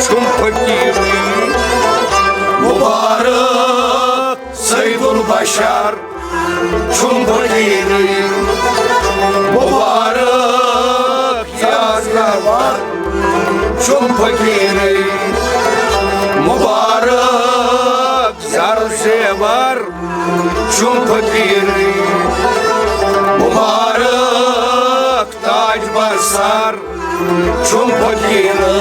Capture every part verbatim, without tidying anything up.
چھُم فقیٖرٕے۔ مُبارک سید البشر چھُم فقیٖرٕے۔ مُبارک یازناور چھُم فقیٖرٕے۔ مُبارک زر زیور چھُم فقیٖرٕے۔ مُبارک تاج بر سر چھُم فقیٖرٕے۔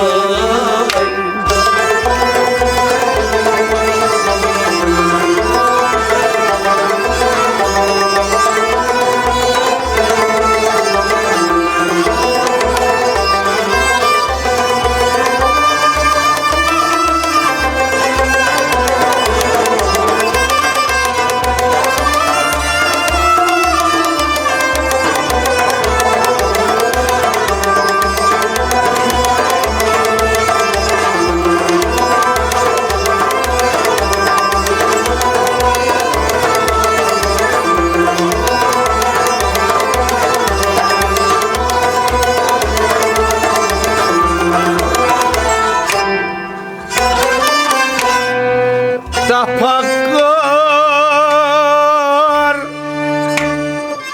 تفکر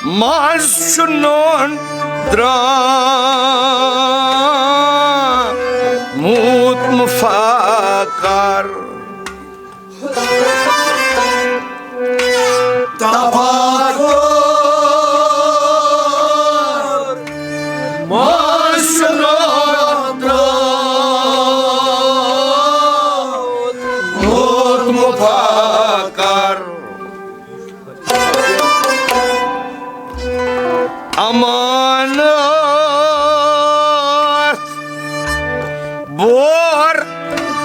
منٛز چھُ نوٚن درٛامُت مُفکر۔ تفکر منٛز چھُ نوٚن درٛامُت مُفکر۔ امانت بور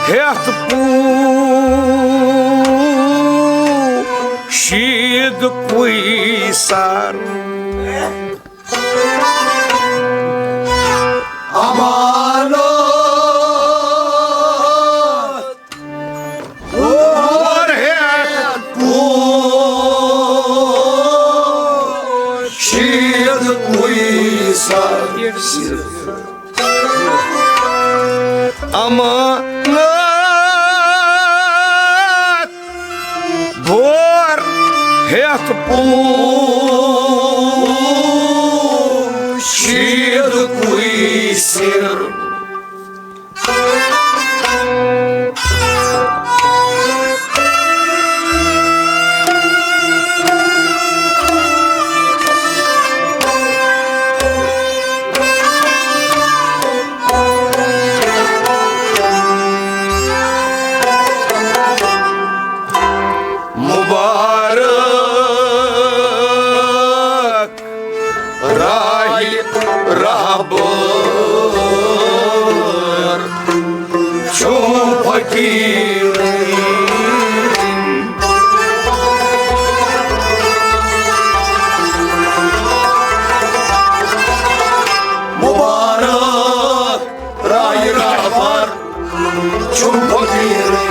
ہیتھ پوشید کوئی سر۔ امانت بور ہیتھ پوشید کوئی سر۔ امانت بور ہیتھ پوشید کوئی سر۔ مبارک راہہِ رہبر چھُم فقیٖرٕے۔ مبارک راہہِ رہبر چھُم فقیٖرٕے۔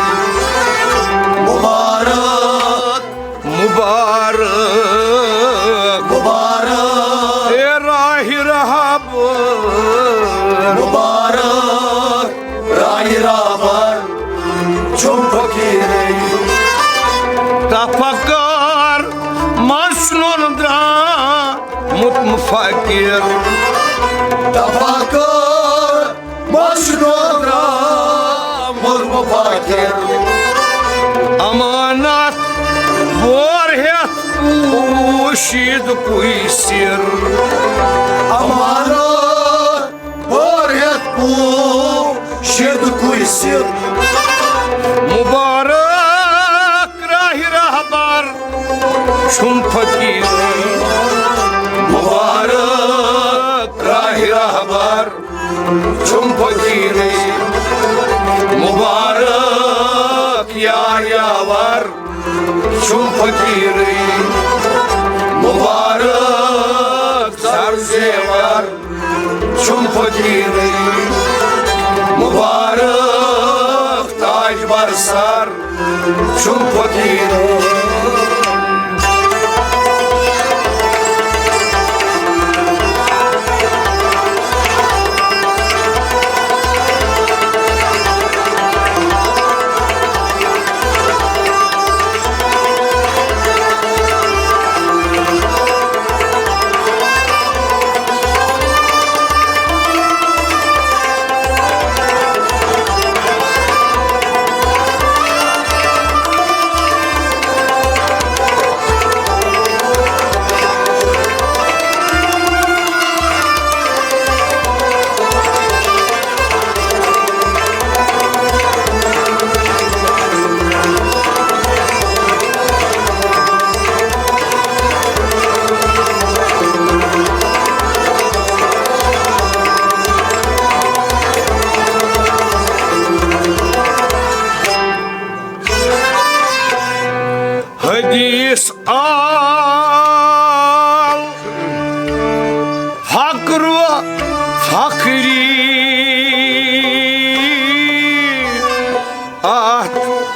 مبارک مبارک۔ مبارک۔ اے راہہِ رہبر۔ مبارک۔ راہہِ رہبر چھُم فقیٖرٕے۔ تفکر منٛز چھُ نوٚن درٛامُت مُفکر۔ تفکر منٛز چھُ نوٚن درٛامُت مُفکر۔ امانت بور ہیتھ پوشید کوئی سر۔ امانت بور ہیتھ پوشید کوئی سر۔ مبارک راہہِ رہبر چھُم فقیٖر۔ مبارک راہہِ رہبر چھُم فقیٖرٕے۔ مبارک یار یاور چھُم فقیٖرٕے۔ مبارک زر زیور چھُم فقیٖرٕے۔ مبارک تاج بر سر چھُم فقیٖرٕے۔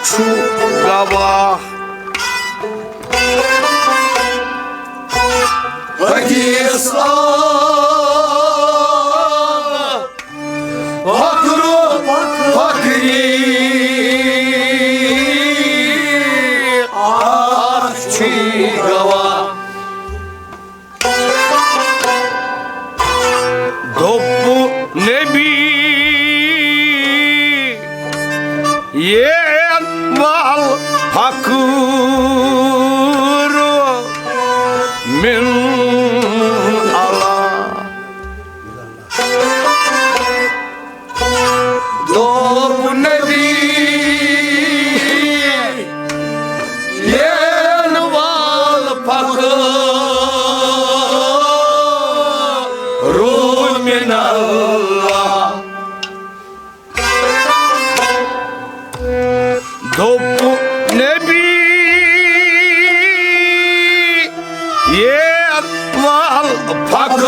چھُ گواہ۔ حدیث آ فخر و فخری، اکھ چھُے گواہ۔ دوٚپ نبی یین وال فخر من اللہ۔ دوٚپ نبی یین وال فخر من اللہ۔ دوٚپ نبی یین وال فخر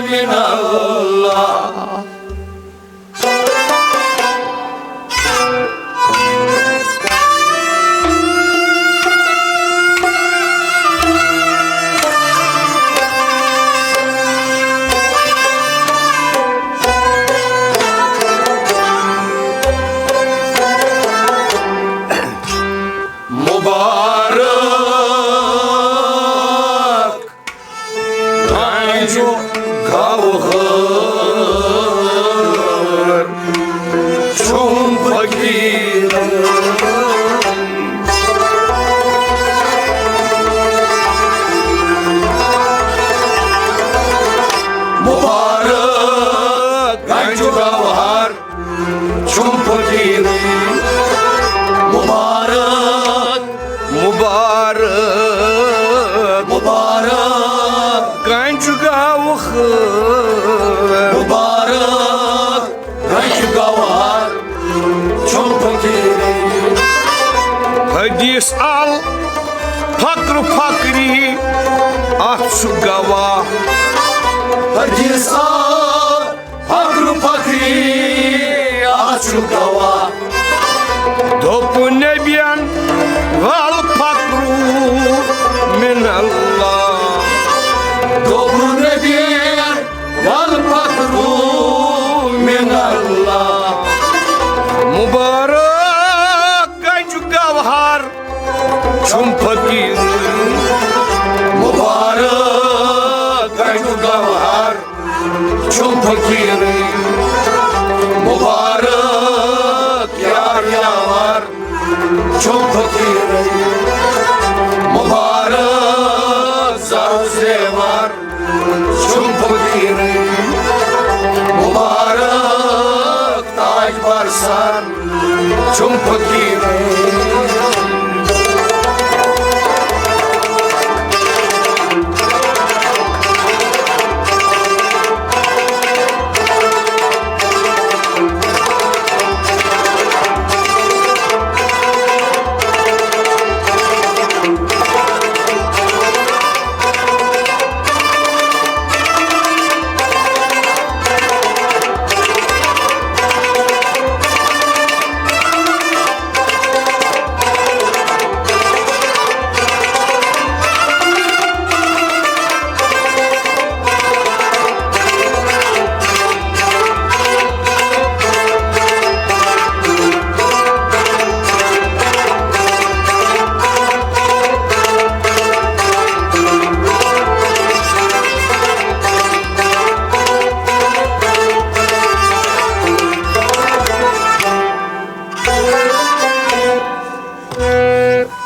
من اللہ۔ مبارک گنج گوہر چھُم فقیٖر۔ مبارک گنج گوہر چھُم فقیٖر۔ مبارک، مبارک، مبارک گنج گوہر۔ مبارک گنج گوہر چھُم فقیٖر۔ حدیث آل فخر فخری، اتھ چھُ گواہ۔ حدیث آل فخر فخری، اتھ چھُ گواہ۔ دوٚپ نبین، وال فخر من اللہ۔ دوٚپ نبین، وال فخر من اللہ۔ مبارک گنج گوہر چھُم فقیٖر۔ مبارک گنج گوہر چھُم فقیٖر۔ مبارک یار یاور چھُم فقیٖر۔ مبارک زر زیور چھُم فقیٖر۔ مبارک تاج بر سر چھُم فقیٖر۔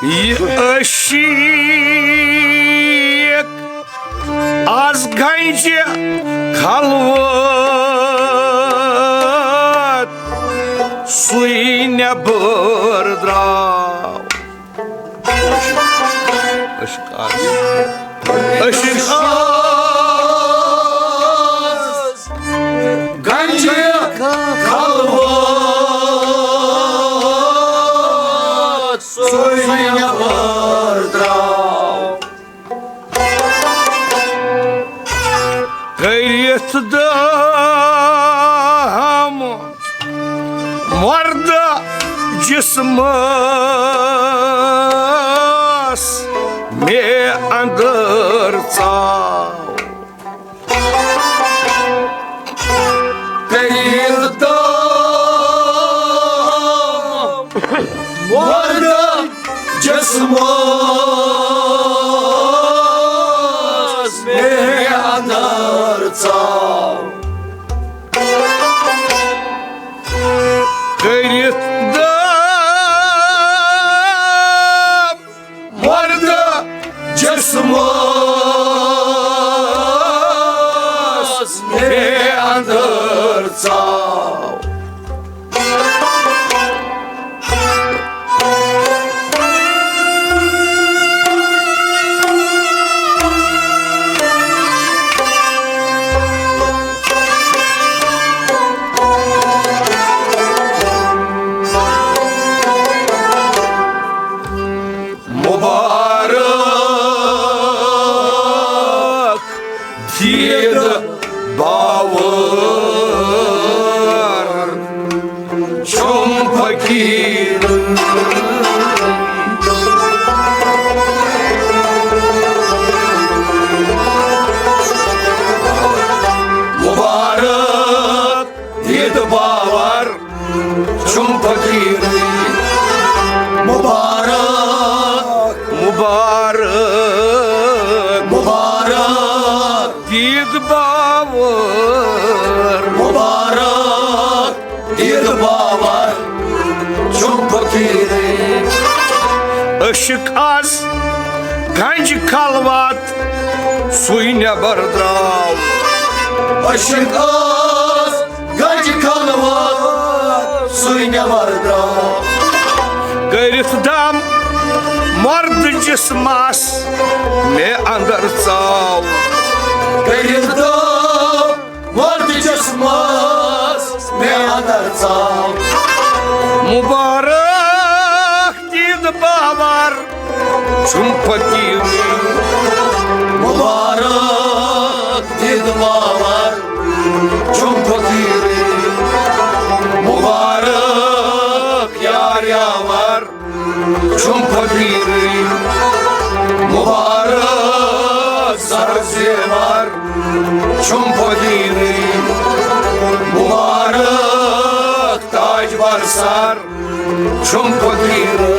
یہِ عشیٖق از گنجہِ خلوت سُے نٮ۪بر درٛاو۔ عشق آز۔ عشق آز۔ گنجہِ خلوت سُے نٮ۪بر درٛاو۔ کٔرِتھ دام مردٕ جسمس مےٚ اندر ژاو۔ کٔرِتھ دام مردٕ جسمس مےٚ اندر ژاو۔ کٔرِتھ دام مردٕ جسمس مےٚ اندر ژاو۔ مبارک دید باور چھُم فقیٖر۔ مبارک دید باور چھُم فقیٖرٕے۔ مبارک، مبارک، مبارک۔ دید باور۔ مبارک دید باور چھُم فقیٖرٕے۔ عشق آس گنج خلوت سُے نٮ۪بر درٛاو۔ عشق آس گنج خلوت سُے نٮ۪بر درٛاو۔ کٔرِتھ دم مرد جسمس مےٚ اندر ژاو۔ کٔرِتھ دم مرد جسمس مےٚ اندر ژاو۔ مبارک دید باور چھُم فقیٖرٕے۔ مبارک دید باور چھُم فقیٖرٕے۔ مبارک یار یاور چھُم فقیٖرٕے۔ مبارک زر زیور چھُم فقیٖرٕے۔ مبارک تاج بر سر چھُم فقیٖرٕے۔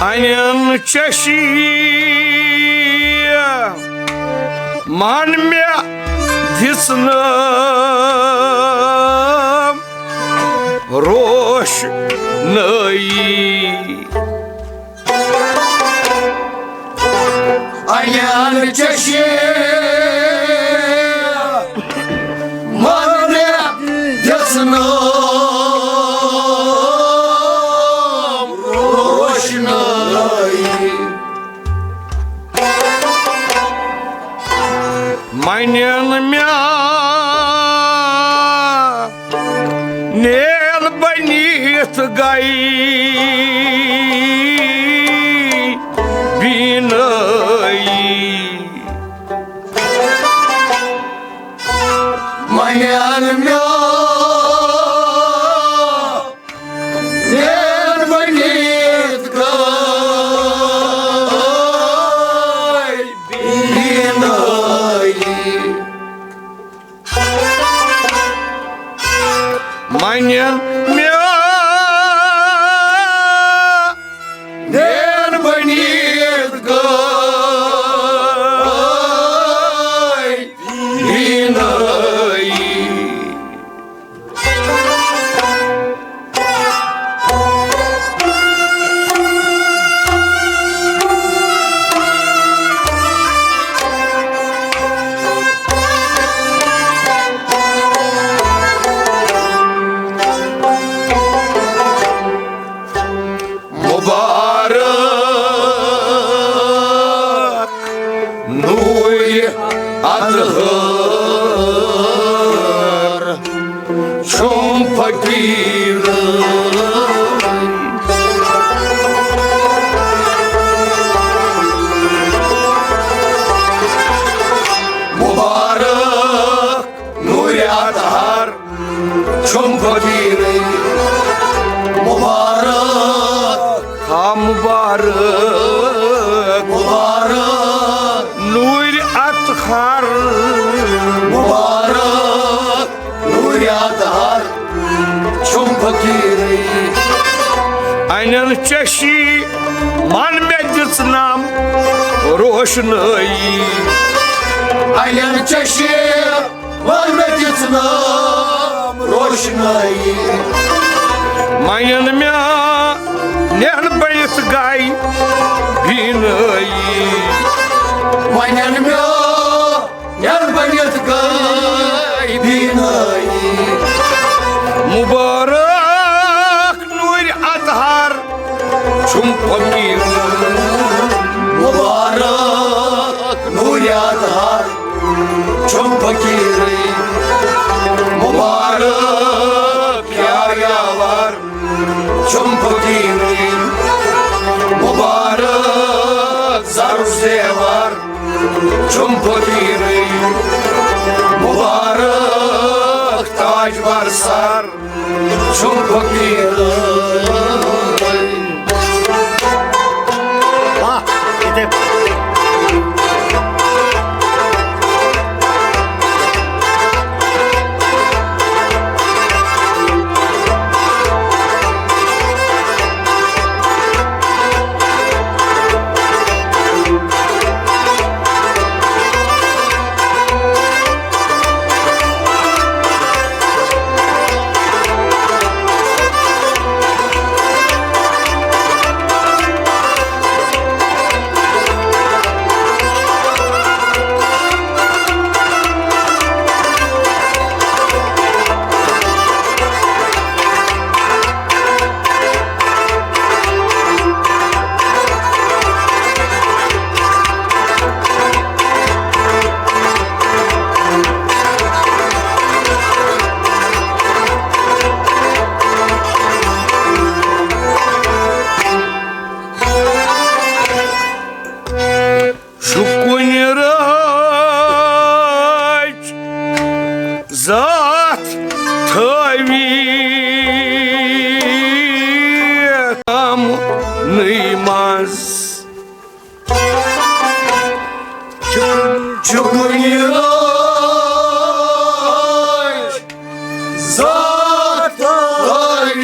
انن چشی من مےٚ دِژ نہٕ روشنٲیی۔ انن چشی من مےٚ دِژ نہٕ روشنٲیی۔ منن مےٚ نیل بنیتھ گئی بینٲیی۔ منن مےٚ نیل بنیتھ گئی بینٲیی۔ منن مےٚ نٲیی۔ مبارک نوٗرِ اطہر چھُم فقیٖرٕے۔ مبارک نوٗرِ اطہر چھُم فقیٖرٕے۔ مبارک، ہا مبارک، مبارک نوٗرِ اطہر۔ مبارک نوٗرِ اطہر چھُم فقیٖرٕے۔ انن چشی من مےٚ دِژ نام روشنٲیی۔ انن چشی من مےٚ دِژ نام روشنٲیی۔ منن مےٚ نین بٔنِتھ گے بیٖنٲیی۔ منن مےٚ نین بٔنِتھ گے بیٖنٲیی۔ مبارک نوٗرِ اطہر چھُم فقیٖر۔ مبارک نوٗرِ اطہر چھُم فقیٖرٕے۔ مبارک پیارٕ یاور چھُم فقیٖرٕے۔ مبارک زر زیور چھُم فقیٖرٕے۔ مبارک تاج بر سر چھُم فقیٖرٕے۔ واہ، یِتھَے پٲٹھۍ۔ شُکُن رٲچھ ذات تھٲوِتھ یمنٕے منٛز۔ شُکُن رٲچھ ذات تٲویٖل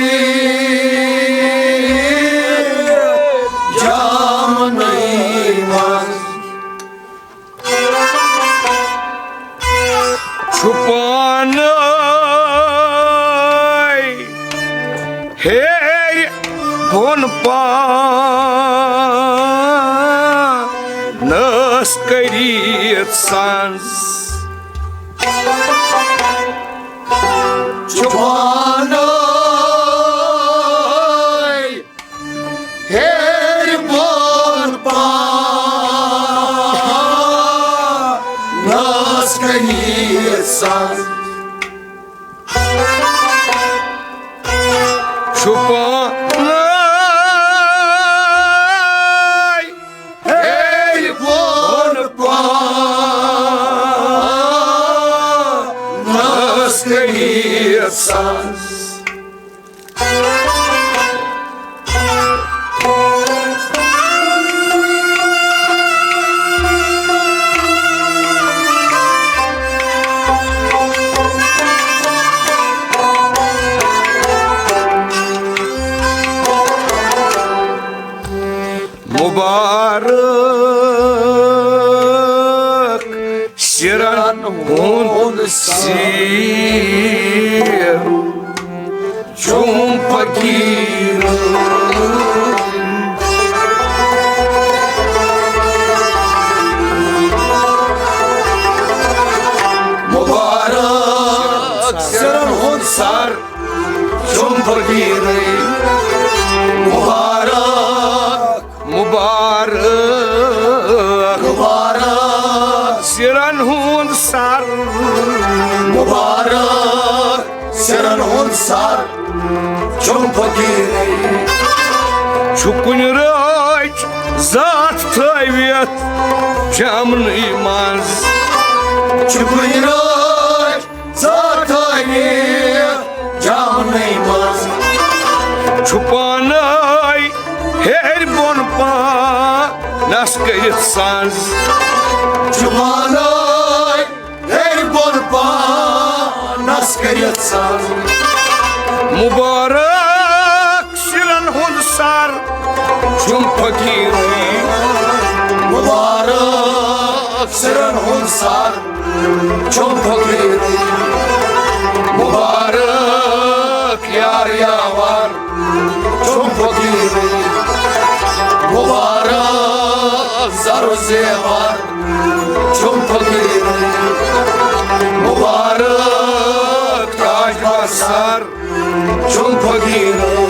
جامنٕے منٛز۔ چھُپانَے ہیٚرِ بۄن پانَس کٔرِتھ سَنٛز۔ چھُپانَے ہیٚرِ بۄن پانَس کٔرِتھ سَنٛز۔ چھُپانَے ہیٚرِ بۄن پانَس کٔرِتھ سَنٛز۔ مبارک سِرَن ہُنٛد سیر چوم فقیرن۔ مبارک سرن ہُنٛد سر چوم فقیرن۔ مبارک، مبارک، مبارک سرن ہُنٛد سر۔ مبارک سرن ہُنٛد سر چوم فقیرن۔ چھُ کُنہِ رٲچھ ذات تھٲوِتھ جامنٕے منٛز۔ چھُ کُنہِ رٲچھ ذات تھٲوِتھ جامنٕے منٛز۔ چھُ پانے ہیٚرِ بۄن پانس کٔرِتھ سنٛز۔ چھُ پانے ہیٚرِ بۄن پانس کٔرِتھ سنٛز۔ مبارک سرن ہُنٛد سر چوم فقیرن۔ مبارک سرن ہُنٛد سر چوم فقیرن۔ مبارک یار یاور چوم فقیرن۔ مبارک زر و زیور چوم فقیرن۔ مبارک تاج بر سر چوم فقیرن۔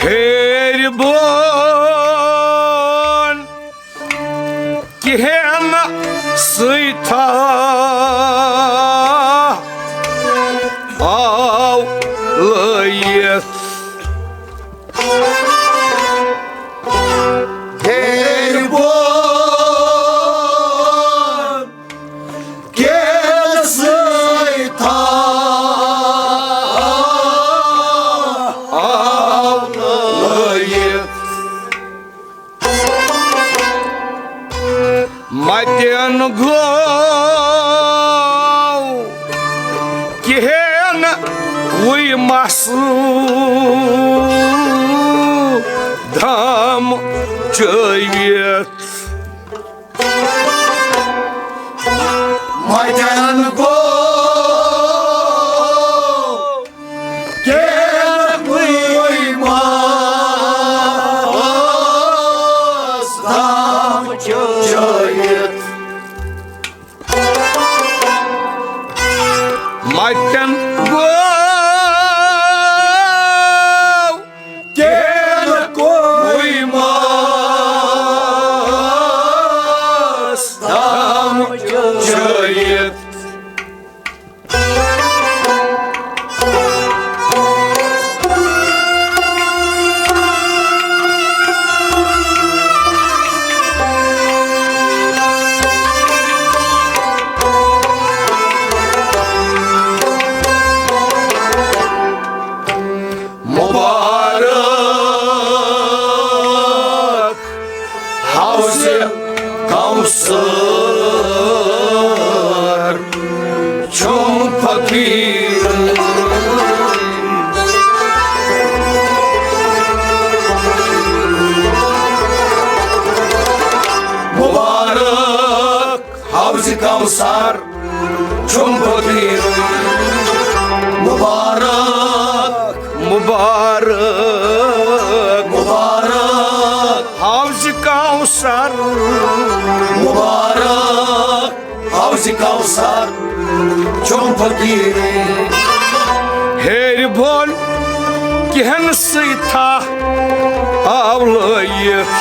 ہیٚرِ بۄن کِہیٖنۍ سۭتۍ آو لٲیِتھ۔ ہیٚرِ بۄن کِہیٖنۍ سۭتۍ آو لٲیِتھ۔ متٮ۪ن گوٚو کِہیٖنۍ وُے مَس دام چٲوِتھ۔ متٮ۪ن گوٚو کِہیٖنۍ وُے مَس دام چٲوِتھ۔ متٮ۪ن گوٚو کِہیٖنۍ وُے مَس دام چٲوِتھ۔ مبارک حوضِ کوثر چوم فقیرن۔ مبارک حوضِ کوثر چوم فقیرن۔ مبارک، مبارک، مبارک حوضِ کوثر۔ مبارک حوضِ کوثر۔ فقیٖرٕے۔ ہیٚرِ بۄن کینٛہہ نہٕ سٕے تھاہ آو لٲیِتھ۔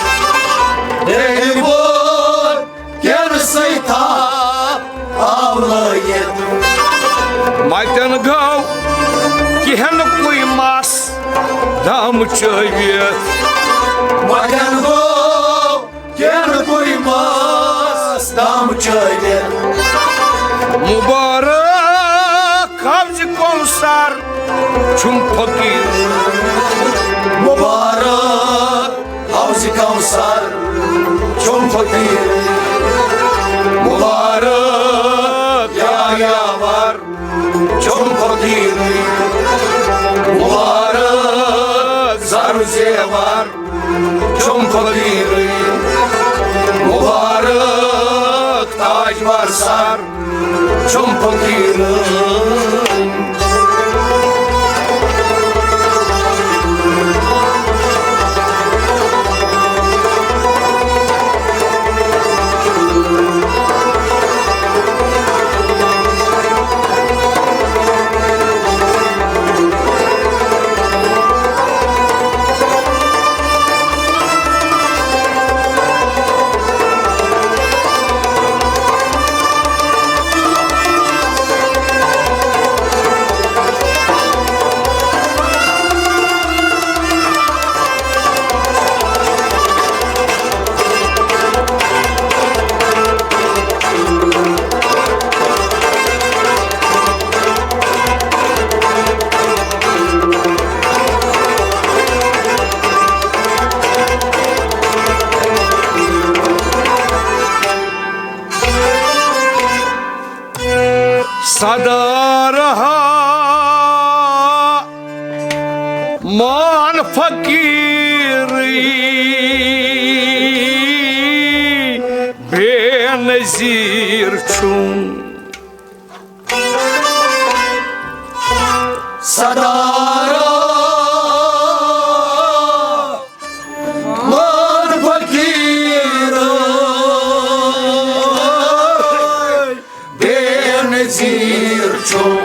ہیٚرِ بۄن کینٛہہ نہٕ سٕے تھاہ آو لٲیِتھ۔ مَتٮ۪ن گوٚو کینٛہہ نہٕ کُے مَس دَم چٲوِتھ۔ مَتٮ۪ن گوٚو کینٛہہ نہٕ کُے مَس دَم چٲوِتھ۔ مُبارک حوضِ کوثر چھُم فقیٖر۔ مُبارک حوضِ کوثر چھُم فقیٖر۔ مُبارک یا یاور چھُم فقیٖرٕے۔ مُبارک زر زیور چھُم فقیٖرٕے۔ مُبارک تاجور سر چھُم فقیٖرٕے۔ صدارہا مان فقیٖرٕے بے نظیٖر چھُم۔ صدارہا مان فقیٖرٕے بے نظیٖر چھُم۔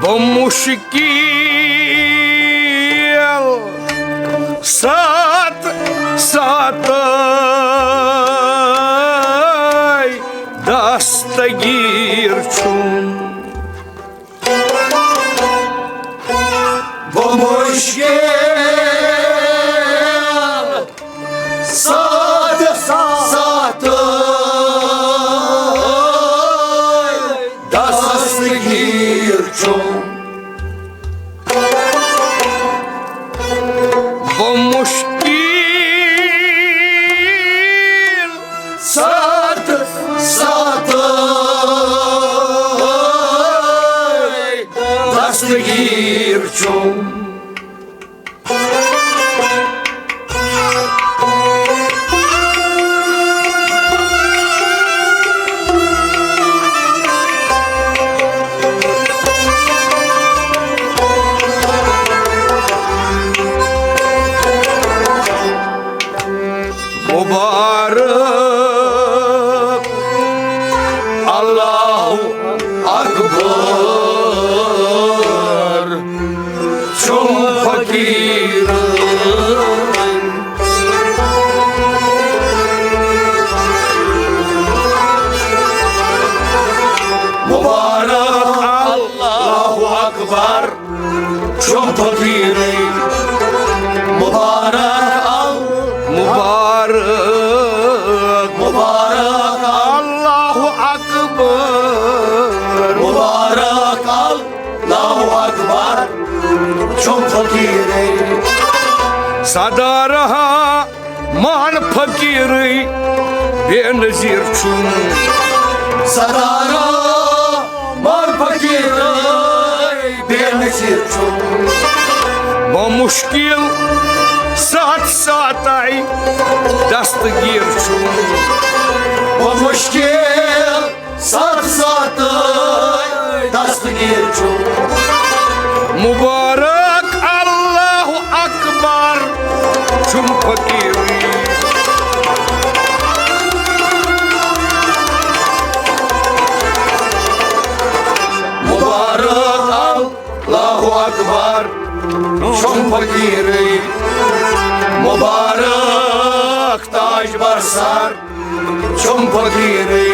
بہٕ مُشکِل ساتہٕ ساتَے دستگیٖر چھُم۔ بہٕ مُشکِل ساتہٕ ساتَے دستگیٖر چھُم۔ بہٕ مُشکِل ساتہٕ ساتَے دستگیٖر چھُم۔ مُبارک اللہ اکبر چھُم فقیٖرٕے۔ مُبارک اللہ اکبر چھُم فقیٖرٕے۔ مُبارک ال-، مُبارک، مُبارک اللہ اکبر۔ مُبارک اللہ اکبر چھُم فقیٖرٕے۔ صدارہا مان فقیٖرٕے بے نظیٖر چھُم۔ صدارہا مان فقیٖرٕے بے نظیٖر چھُم۔ بہٕ مُشکِل ساتہٕ ساتَے دستگیٖر چھُم۔ بہٕ مُشکِل ساتہٕ ساتَے دستگیٖر چھُم۔ مُبارک اللہ اکبر چھُم فقیٖرٕے۔ فقیرٕے مبارک تاج بر سر چھُم فقیرٕے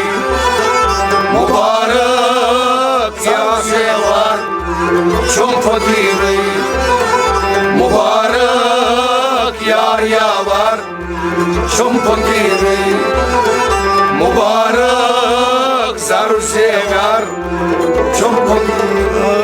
مبارک یا زیور چھُم فقیرٕے مبارک یار یاور چھُم فقیرٕے مبارک زر زیور چھُم فقیرٕے